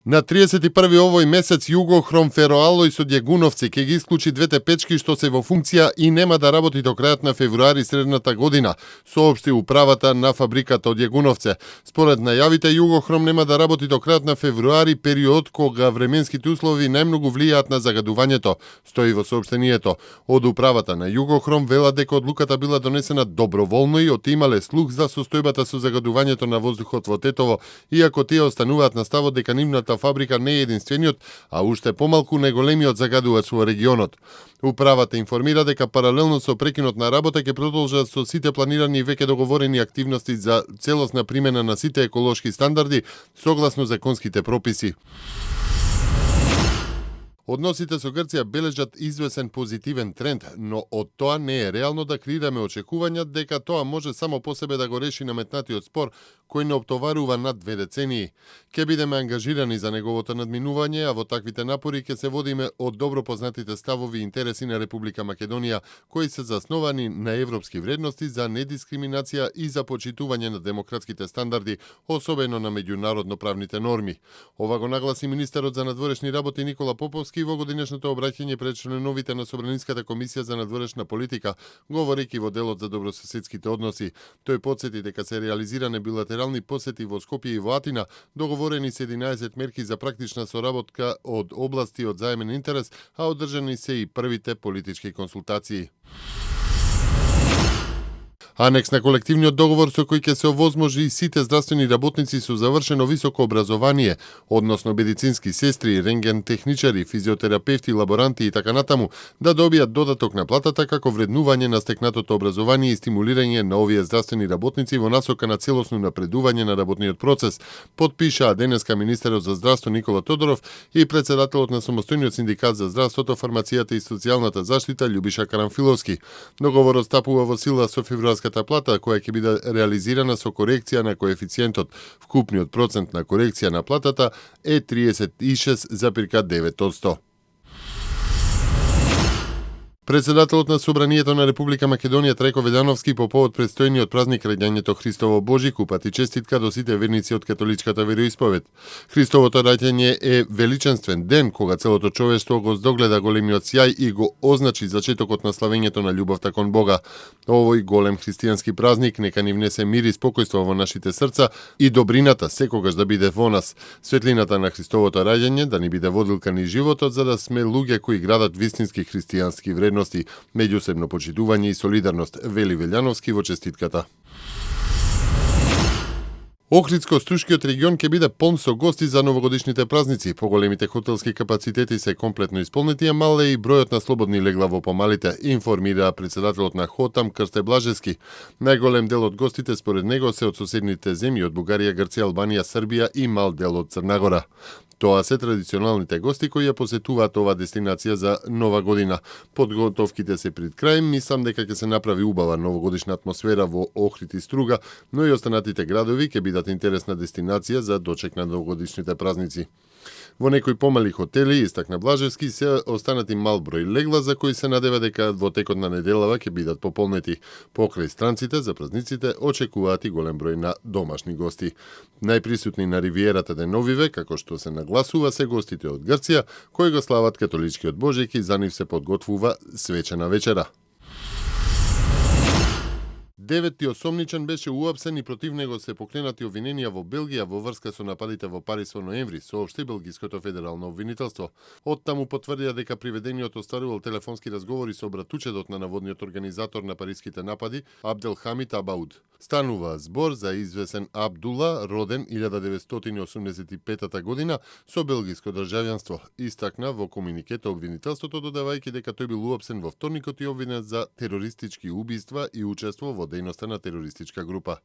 На 31 овој месец Југохром Фероалој со Дјегуновци ќе ги исклучи двете печки што се во функција и нема да работи до крајот на февруари средната година, соопшти управата на фабриката од Дјегуновце. Според најавите, Југохром нема да работи до крајот на февруари, период кога временските услови најмногу влијаат на загадувањето, стои во соопштението. Од управата на Југохром велат дека одлуката била донесена доброволно и отимале слух за состојбата со загадувањето на воздухот во Тетово, иако тие остануваат на ставот дека нивната фабрика не е единствениот, а уште помалку неголемиот загадувач во регионот. Управата информира дека паралелно со прекинот на работа ќе продолжат со сите планирани и веќе договорени активности за целосна примена на сите еколошки стандарди согласно законските прописи. Односите со Грција бележат извесен позитивен тренд, но од тоа не е реално да креираме очекувања дека тоа може само по себе да го реши наметнатиот спор кој не оптоварува над 2 децении. Ке бидеме ангажирани за неговото надминување, а во таквите напори ќе се водиме од добро познатите ставови и интереси на Република Македонија, кои се засновани на европски вредности за недискриминација и за почитување на демократските стандарди, особено на меѓународно правните норми. Ова го нагласи министерот за надворешни работи Никола Поповски во годинешното обраќање пред членовите на Собраниската комисија за надворешна политика, говорејќи во делот за добрососедските односи. Тој потсети дека се реализиране билатерални посети во Скопје и во Атина, договорени се 11 мерки за практична соработка од области од заемен интерес, а одржани се и првите политички консултации. Анекс на колективниот договор со кој ќе се овозможи сите здравствени работници со завршено високо образование, односно медицински сестри, рентген техничари, физиотерапевти, лаборанти и така натаму, да добијат додаток на платата како вреднување на стекнатото образование и стимулирање на овие здравствени работници во насока на целосно напредување на работниот процес, потпишаа денеска министерот за здравство Никола Тодоров и председателот на самостојниот синдикат за здравството, фармацијата и социјалната заштита Љубиша Карамфиловски. Договорот стапува во сила со февруарската плата која ќе биде реализирана со корекција на коефициентот. Вкупниот процент на корекција на платата е 36,9%. Председателот на Собранието на Република Македонија Трајко Велјановски по повод предстојниот празник раѓањето Христово Божик упати честитка до сите верници од католичката вероисповед. Христовото раѓање е величенствен ден кога целото човештво го здогледа големиот сјај и го означи зачетокот на славењето на љубовта кон Бога. Овој голем христијански празник нека ни внесе мир и спокојство во нашите срца и добрината секогаш да биде во нас. Светлината на Христовото раѓање да ни биде водилка низ животот за да сме луѓе кои градат вистински христијански вредности, меѓусебно почитување и солидарност, вели Велјановски во честитката. Охридско-Струшкиот регион ќе биде полн со гости за новогодишните празници. Поголемите хотелски капацитети се комплетно исполнети, а мал е и бројот на слободни легла во помалите, информира председателот на Хотам Крсте Блажевски. Најголем дел од гостите според него се од соседните земји од Бугарија, Грција, Албанија, Србија и мал дел од Црна Гора. Тоа се традиционалните гости кои ја посетуваат оваа дестинација за Нова година. Подготовките се пред крај, мислам дека ќе се направи убава новогодишна атмосфера во Охрид и Струга, но и останатите градови ќе бидат интересна дестинација за дочек на новогодишните празници. Во некои помали хотели, истакна Блажевски, се останати мал број легла за кои се надева дека во текот на неделава ќе бидат пополнети. Покрај странците за празниците очекуваат и голем број на домашни гости. Најприсутни на ривиерата деновиве, како што се нагласува, се гостите од Грција, кои го слават католичкиот Божик и за нив се подготвува свечена вечера. Деветти осомничен беше уапсен и против него се покренати обвиненија во Белгија во врска со нападите во Париз во ноември, соопшти Белгиското федерално обвинителство. Оттаму потврдија дека приведениот остварувал телефонски разговори со братучедот на наводниот организатор на париските напади, Абделхамид Абауд. Станува збор за извесен Абдула, роден 1985 година, со белгиско државјанство. Истакна во комуникето обвинителството додавајќи дека тој бил уапсен во вторникот и обвинет за терористички убиства и учество во дејноста на терористичка група.